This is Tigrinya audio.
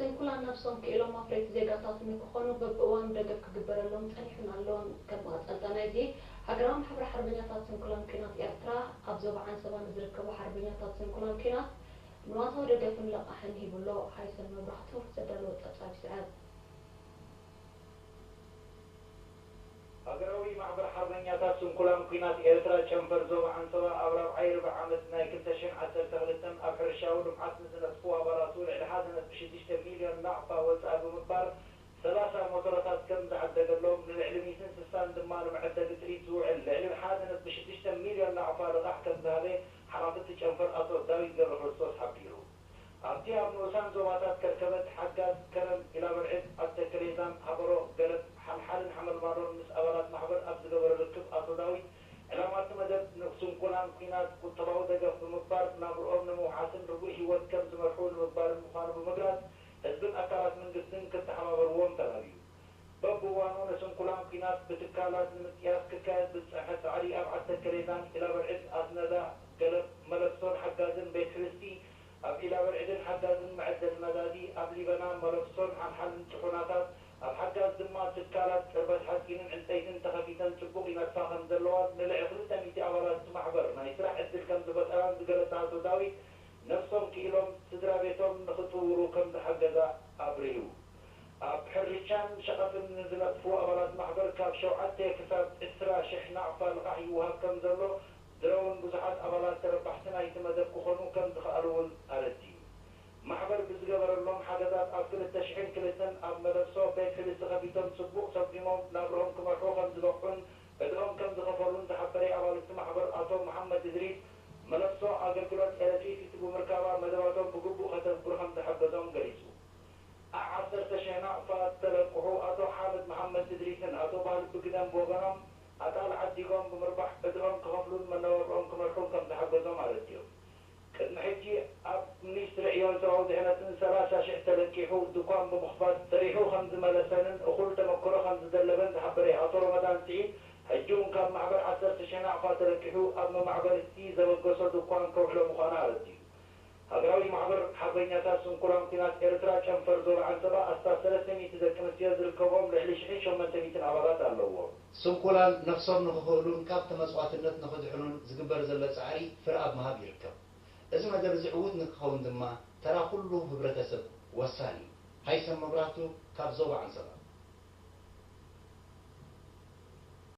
ስንኩላን ነብሶም ክኢሎም ኣፍረይቲ ዜጋታት ንክኾኑ በብእዋኑ ደገፍ ክግበረሎም ጸኒሑን ኣሎን። ከም መቐጸልታ ናይዚ፣ ሃገራዊ ማሕበር ሓርበኛታት ስንኩላን ኲናት ኤርትራ ኣብ ዞባ ዓንሰባ ንዝርከቡ ሓርበኛታት ስንኩላን ኲናት ንዋታዊ ደገፍን ለቓሕን ሂቡ ኣሎ። ሃይሰን መብራህቱ ዘዳለዎ ጸብጻብ ይስዕብ። ሃገራዊ ማሕበር ሓርበኛታት ስንኩላን ኲናት ኤርትራ ጨንፈር ዞባ ዓንሰባ ኣብ ራብዓይ ርብዒ ዓመት ናይ ክልተ ሽሕን ዓሰርተ ክልተን ኣብ ሕርሻዊ ልምዓት ንዝነጥፉ ኣባላቱ ልዕሊ ሓደ ነጥቢ ሽዱሽተ ሚልዮን ናቕፋ ወጻኢ ብምግባር ሰላሳ ሞተረታት ከም ዝዓደገሎም ንልዕሊ ሚእትን ስሳን ድማ ንመዐደጊ ጥሪት ዝውዕል ልዕሊ ሓደ ነጥቢ ሽዱሽተ ሚልዮን ናቕፋ ልቓሕ ከም ዝሃበ ሓላፊ እቲ ጨንፈር ኣቶ ዳዊት ገብረክርስቶስ ሓቢሩ። ኣብቲ ኣብ ንኡሳን ዞባታት ከርከበት፣ ሓጋዝ፣ ከረን፣ ኢላበርዕድ፣ ኣተከሌዛን፣ ሃበሮ፣ ገለብ፣ ሓልሓልን ሓመልማሎን ምስ ኣባላት ማሕበር ኣብ ዝገበሮ ርክብ ኣቶ ዳዊት፣ ዕላማ እቲ መደብ ንስንኩላን ኲናት ቁጠባዊ ደገፍ ብምግባር ናብርኦም ንምውሓስን ርጉእ ህይወት ከም ዝመርሑ ንምግባርን ምዃኑ ብምግላጽ፣ ህዝብን ኣካላት መንግስትን ክተሓባበርዎም ተላብዩ። በብእዋኑ ንስንኩላን ኲናት ብትካላት ንምጥያስ ክካየድ ብዝጸንሐ ጻዕሪ ኣብ ዓተከሌዛን ኢላበርዕድ፣ ኣስነዳ፣ ገለብ፣ መለሶን ሓጋዝን ቤት ሕብስቲ፣ ኣብ ኢላበርዕድን ሓጋዝን መዐደሊ ነዳዲ፣ ኣብ ሊበና፣ መለሶን ሓልሓልን ጥሑናታት፣ ኣብ ሓጋዝ ድማ ትካላት ጽርበት ሓጺንን ዕንጸይትን ተኸፊተን ጽቡቕ ይነጥፋ ከም ዘለዋን ንልዕሊ ክልተ ሚእቲ ኣባላት እቲ ማሕበር ናይ ስራሕ ዕድል ከም ዝፈጠራን ዝገለጸ ኣቶ ዳዊት፣ ነብሶም ክኢሎም ስድራ ቤቶም ንኽጥውሩ ከም ዝሓገዛ ኣብሪሁ። ኣብ ሕርሻን ሸቐጥን ንዝነጥፉ ኣባላት ማሕበር ካብ ሸውዓተ ክሳብ ዕስራ ሽሕ ናቕፋ ልቓሕ ይወሃብ ከም ዘሎ፣ ድሮ እውን ብዙሓት ኣባላት ተረባሕቲ ናይቲ መደብ ክኾኑ ከም ዝኸኣሉ እውን ኣረዲኡ። ማሕበር ብዝገበረሎም ሓገዛት ኣብ ክልተ ሽሕን ክልተን ኣብ መለሶ ቤት ሕብስቲ ከፊቶም ጽቡቕ ሰጒሞም ናብርኦም ክመርሑ ከም ዝበቕዑን ዕድኦም ከም ዝኸፈሉን ዝሓበረ ኣባል እቲ ማሕበር ኣቶ መሓመድ እድሪስ፣ መለሶ ኣገልግሎት ኤለክትሪሲቲ ብምርካባ መደባቶም ብግቡእ ከተግብሩ ከም ዝሓገዞም ገሊጹ። ኣብ ዓሰርተ ሽሕ ናቕፋ ዝተለቅሑ ኣቶ ሓምድ መሓመድ እድሪስን ኣቶ ባህል ብግደን ብወገኖም፣ ኣጣል ዓዲጎም ብምርባሕ ዕድኦም ክኸፍሉን መነባብሮኦም ክመርሑን ከም ዝሓገዞም ኣረዲኦም። ቅድሚ ሕጂ ኣብ ሚኒስትሪ ዕዮን ሰብኣዊ ድሕነትን ሰላሳ ሽሕ ተለቂሑ ድኳን ብምኽፋት ሰሪሑ ከም ዝመለሰንን እኹል ተመክሮ ከም ዝደለበን ዝሓበረ ኣቶ ረመዳን ስዒድ፣ ሕጂ እውን ካብ ማሕበር ዓሰርተ ሽሕ ናቕፋ ተለቂሑ ኣብ መማዕበልቲ ዘበገሶ ድኳን ከውዕሎ ምዃኑ ኣረዲኡ። ሃገራዊ ማሕበር ሓርበኛታት ስንኩላን ኲናት ኤርትራ ጨንፈር ዞባ ዓንሰባ ኣስታት ሰለስተ ሚእቲ ደቂ ኣንስትዮ ዝርከብኦም ልዕሊ ሽሕን ሸሞንተ ሚእትን ኣባላት ኣለዎ። ስንኩላን ነፍሶም ንኽኽእሉን ካብ ተመጽዋትነት ንኽድሕኑን ዝግበር ዘሎ ጻዕሪ ፍረ ኣብ ምሃብ ይርከብ። እዚ መደብ እዚ ዕዉት ንክኸውን ድማ ተራ ኩሉ ህብረተሰብ ወሳኒ እዩ። ሃይሰም መብራህቱ ካብ ዞባ ዓንሰባ።